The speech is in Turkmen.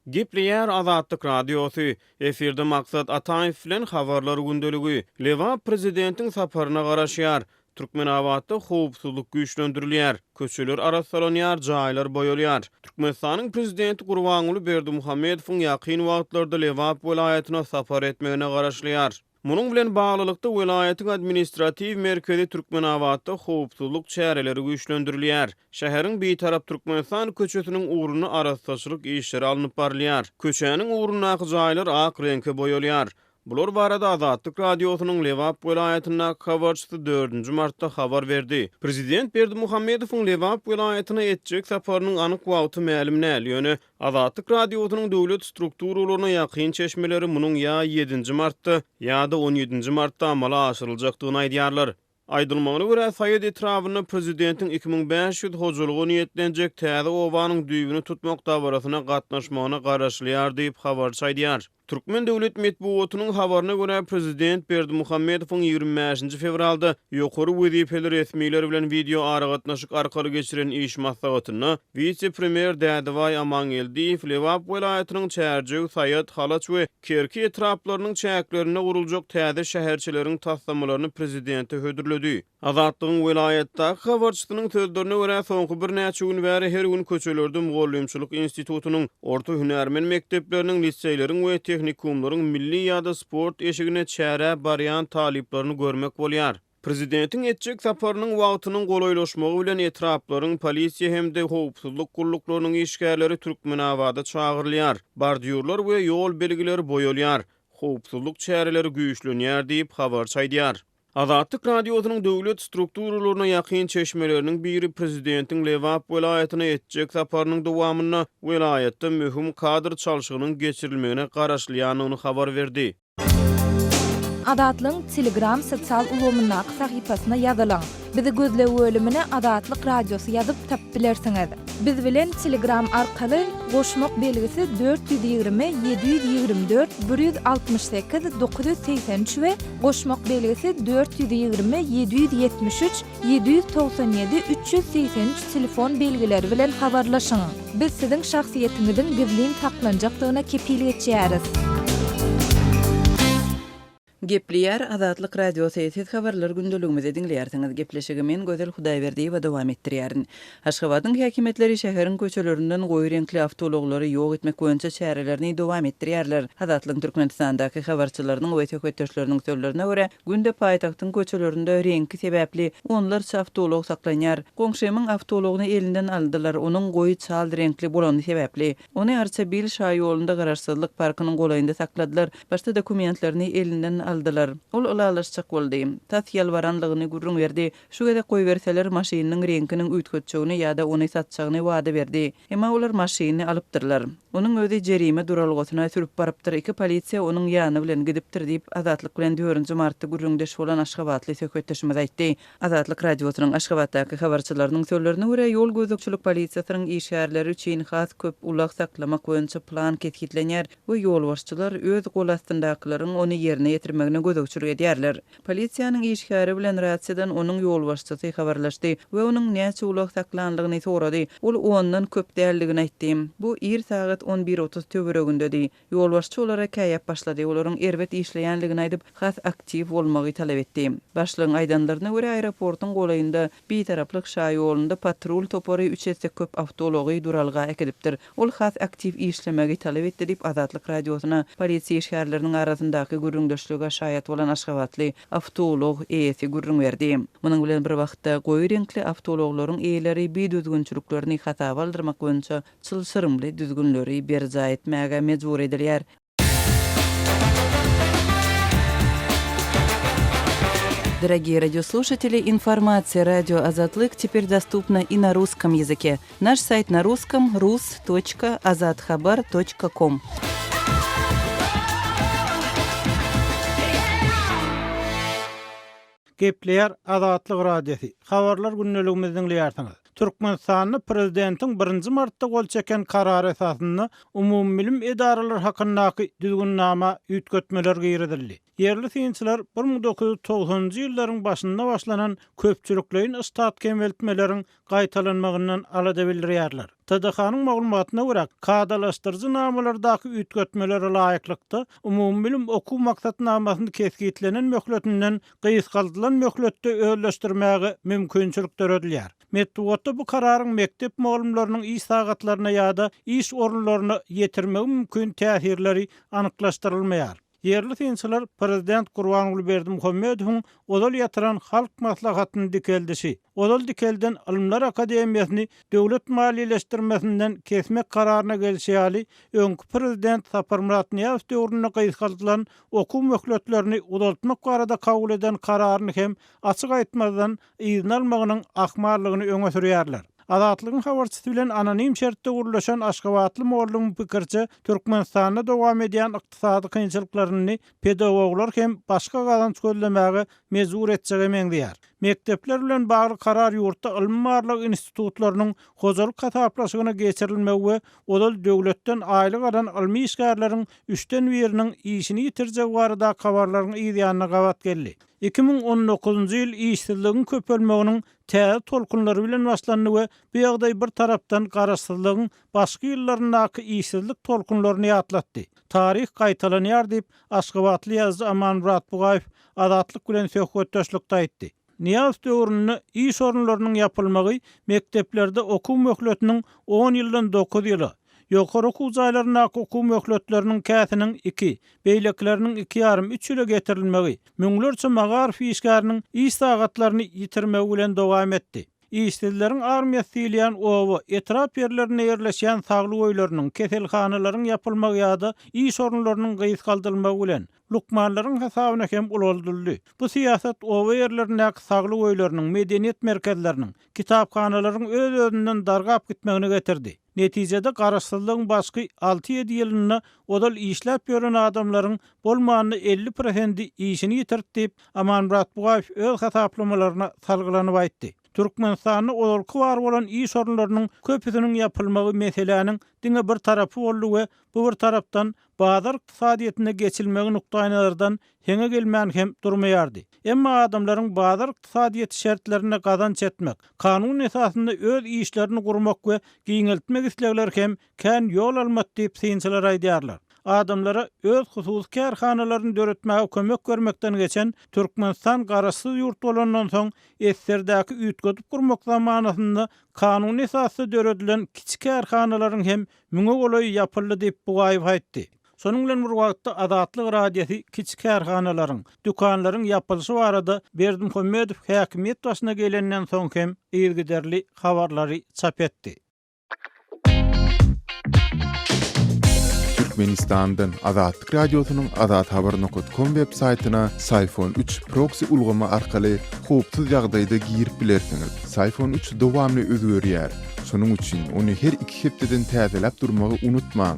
Gepleýär Azatlyk Radiosy, Efirde Maksat Ataýew bilen Habarlar gündeligi. Lebap prezidentiň saparyna garaşýar. Türkmenabatda howpsuzlyk güýçlendirilýär. Köçeler arassalanýar, jaýlar boýalýar. Türkmenistanyň prezidenti Gurbanguly Berdimuhamedowyň ýakyn wagtlarda Lebap welaýatyna sapar etmegine garaşylýar. Munuň bilen baglylykda, welaýatyň administratiw merkezi Türkmenabatda howpsuzlyk çäreleri güýçlendirilýär. Şäheriň Bitarap Türkmenistan köçesiniň ugrunda arassaçylyk işleri alnyp barylýar. Köçäniň ugrundaky jaýlar ak reňke boýalýar. Bular barada Azatlyk Radiosynyň Lebap welaýatyndaky habarçysy dördünji martda habar berdi. Prezident Berdimuhamedowyň Lebap welaýatyna etjek saparynyň anyk wagty mälim däl, ýöne Azatlyk Radiosynyň döwlet strukturalaryna ýakyn çeşmeleri munuň ýa ýedinji martda, ýa-da on ýedinji martda amala aşyryljakdygyny aýdýarlar. Aýdylmagyna görä, Saýat etrabynda prezidentiň 2500 hojalyga niýetlenjek täze obanyň düýbüni tutmak dabarasyna gatnaşmagyna garaşylýar diýip, habarçy aýdýar. Türkmen döwlet metbugatynyň habaryna görä, prezident Berdimuhamedowyň 25-nji fewralda ýokary wezipeli resmiler bilen wideoaragatnaşyk arkaly geçiren iş maslahatynda wise-premýer Dädebaý Amangeldiýew Lebap welaýatynyň Çärjew, Saýat, Halaç we Kerki etraplarynyň çäklerinde guruljak täze şäherçeleriň taslamalaryny prezidente hödürledi. Azatlygyň welaýatdaky habarçysynyň sözlerine görä, soňky birnäçe gün bäri her gün köçelerde mugallymçylyk institutynyň, orta hünärmen mekdepleriniň, liseýleriň we tehnikumlaryň milli ýa-da sport eşiginde çärä barýan talyplaryny görmek bolýar. Prezidentiň etjek saparynyň wagtynyň golaýlaşmagy bilen etraplaryň polisiýa hem-de howpsuzlyk gulluklarynyň işgärleri Türkmenabada çagyrylýar, bordýurlar we ýol belgileri boýalýar, howpsuzlyk çäreleri güýçlenýär diýip, habarçy aýdýar. Azatlyk Radiosynyň döwlet strukturalaryna ýakyn çeşmeleriniň biri prezidentiň Lebap welaýatyna etjek saparynyň dowamynda welaýatda möhüm kadr çalşygynyň geçirilmegine garaşylýandygyny habar berdi. Azatlygyň Telegram sosial ulgamyndaky sahypasyna ýazylyň. Bizi gözleg bölümine Azatlyk Radiosy ýazyp tapyp bilersiňiz. Biz bilen Telegram arkaly goşmak belgisi 420 724 168 983 we goşmak belgisi 420 773 797 383 telefon belgileri bilen habarlaşyň. Biz siziň şahsyýetiňiziň gizlin saklanjakdygyna kepil geçýäris. Gepleýär Azatlyk Radiosy, Siz Habarlar gündeligimizi diňleýärsiňiz. Gepleşigi men Gözel Hudaýberdiýewa dowam etdirýärin. Aşgabadyň häkimiýetleri şäheriň köçelerinden goýy reňkli awtoulaglary ýok etmek boýunça çärelerini dowam etdirýärler. Azatlygyň Türkmenistandaky habarçylarynyň we söhbetdeşleriniň sözlerine görä, günde paýtagtyň köçelerinde reňki sebäpli onlarça awtoulag saklanýar. Goňşymyň awtoulagyny elinden aldylar, onuň goýy çal reňkli bolany sebäpli. Ony Arçabil şaýolunda Garaşsyzlyk parkynyň golaýynda sakladylar. Başda dokumentlerini elinden aldylar. Ol ylalaşjak boldy. Tas ýalbaranlygyny gürrüň berdi. Şu gezek goýberseler maşynynyň reňkiniň üýtgetjegini ýa-da ony satjagyny wada berdi. Emma olar maşynyny alypdyrlar. Onuň özi jerime duralgasyna sürüp barypdyr, iki polisiýa onuň ýany bilen gidipdir diýip, Azatlyk bilen dördünji martda gürrüňdeş bolan aşgabatly söhbetdeşimiz aýtdy. Azatlyk Radiosynyň Aşgabatdaky habarçylarynyň sözlerine görä, ýol gözegçilik polisiýasynyň işgärleri üçin has köp ulag saklamak boýunça plan kesgitlenýär we ýolbaşçylar öz gol astyndakylaryň ony ýerine ýetirmegine gözegçilik edýärler. Polisiýanyň işgäri bilen rasiýadan onuň ýolbaşçysy habarlaşdy we onuň näçe ulag saklanlygyny sorady. Ol ondan köp däldigini aýtdy. Bu ir sagat on bir otuz töweregindedi. Ýolbaşçy olara käýäp başlady, olaryň erbet işleýänligini aýdyp, has aktiw bolmagy talap etdi. Başlygyň aýdanlaryna görä, aeroportuň golaýynda, Bitaraplyk şaýolunda patrul topary üç esse köp awtoulagy duralga äkidipdir. Ol has aktiw işlemegi talap etdi diýip, Azatlyk Radiosyna polisiýa işgärleriniň arasyndaky gürrüňdeşlige şaýat bolan aşgabatly awtoulag eýesi gürrüň berdi. Munuň bilen bir wagtda, goýy reňkli awtoulaglaryň eýeleri bidüzgünçiliklerini hasaba aldyrmak boýunça çylşyrymly düzgünleri berjaý etmäge mejbur edilýär. Дорогие радиослушатели, информация радио Азатлык теперь доступна и на русском языке. Наш сайт на русском rus.azathabar.com. Gepleýär Azatlyk Radiosy. Habarlar gündeligimizi diňleýärsiňiz. Türkmenistanda prezidentiň birinji martda gol çeken karary esasynda umumybilim edaralary hakyndaky düzgünnama üýtgetmeler girizildi. Ýerli synçylar 1990-njy ýyllaryň başynda başlanan köpçülikleýin ştat kemeltmeleriň gaýtalanmagyndan alada bildirýärler. TDH-nyň maglumatyna görä, kadalaşdyryjy namalardaky üýtgetmelere laýyklykda, umumybilim okuw maksatnamasyny kesgitlenen möhletinden gysgaldylan möhletde özleşdirmäge mümkinçilik döredilýär. Metbugatda bu kararyň mekdep mugallymlarynyň iş sagatlaryna ýa-da iş orunlaryna ýetirmegi mümkin täsirleri anyklaşdyrylmaýar. Ýerli synçylar prezident Gurbanguly Berdimuhamedowyň ozal ýatyran Halk Maslahatyny dikeldişi, ozal dikelden Ylymlar akademiýasyny döwlet maliýeleşdirmesinden kesmek kararyna gelşi ýaly, öňki prezident Saparmyrat Nyýazow döwründe gysgaldylan okuw möhletlerini uzaltmak barada kabul eden kararyny hem açyk aýtmazdan yzyna almagynyň ahmallygyny öňe sürýärler. Azatlygyň habarçysy bilen anonim şertde gürleşen aşgabatly mugallymyň pikiriçe, Türkmenistanda dowam edýän ykdysady kynçylyklar indi pedagoglar hem başga gazanç gözlemäge mejbur etjege meňzeýär. Mekdepler bilen bagly karar ýurtda ylmy-barlag institutlarynyň hojalyk hasaplaşygyna geçirilmegi we ozal döwletden aýlyk alan ylmy işgärleriň üçden biriniň işini ýitirjegi baradaky habarlaryň yzýanyna gabat geldi. 2019-njy ýyl işsizligiň köpelmeginiň täze tolkunlary bilen başlandy we bu ýagdaý bir tarapdan garaşsyzlygyň başky ýyllaryndaky işsizlik tolkunlaryny ýatlatdy. Taryh gaýtalanýar diýip, aşgabatly ýazyjy Amanmyrat Bugaýew Azatlyk bilen söhbetdeşlikde aýtdy. Nyýazow döwründe iş orunlarynyň ýapylmagy mekdeplerde okuw möhletiniň on ýyldan dokuz ýyla, Ýokary okuw jaýlaryndaky okuw möhletleriniň käsiniň iki, beýlekileriniň iki ýarym, üç ýyla getirilmegi, müňlerçe magaryf işgäriniň iş sagatlaryny ýitirmegi bilen dowam etdi. Işsizleriň armiýasy diýilýän oba, etrap ýerlerinde ýerleşýän saglyk öýleriniň, keselhanalaryň ýapylmagy ýa-da iş orunlarynyň gysgaldylmagy bilen, lukmanlaryň hasabyna hem ulaldyldy. Bu syýasat oba ýerlerindäki saglyk öýleriniň, medeniýet merkezleriniň, kitaphanalaryň öz-özünden dargap gitmegine getirdi. Netijede garaşsyzlygyň başky alty-ýedi ýylynda ozal işläp ýören adamlaryň bolmanda 50 prosendi işini ýitirdi diýip, Amanmyrat Bugaýew öz hasaplamalaryna salgylanyp aýtdy. Türkmenistanda ozalky bar bolan iş orunlarynyň köpüsiniň ýapylmagy meseläniň diňe bir tarapy boldy we bu bir tarapdan bazar ykdysadyýetine geçilmegi nukdaýnazardan heňe gelmän hem durmaýardy. Emma adamlaryň bazar ykdysadyýeti şertlerinde gazanç etmek, kanun esasynda öz işlerini gurmak we giňeltmek islegleri hem kän ýol almady diýip, synçylar aýdýarlar. Adamlara öz hususy kärhanalaryny döretmäge kömek bermekden geçen Türkmenistan garaşsyz ýurt bolandan soň SSR-däki üýtgedip gurmak zamanasynda kanuny esasda döredilen kiçi kärhanalaryň hem Müňe golaýy ýapyldy diýip, Bugaýew aýtdy. Şonuň bilen bir wagtda, Azatlyk Radiosy kiçi kärhanalaryň, dükanlaryň ýapylyşy barada Berdimuhamedow häkimiýet başyna gelenden soň hem yzygiderli habarlary çap etdi. Türkmenistandan Azatlyk Radiosynyň azathabar nokat kom web saýtyna Syfon üç proksi ulgamy arkaly howpsuz ýagdaýda girip bilersiňiz. Syfon üç dowamly özgerýär. Şonuň üçin ony her iki hepdeden täzeläp durmagy unutmaň.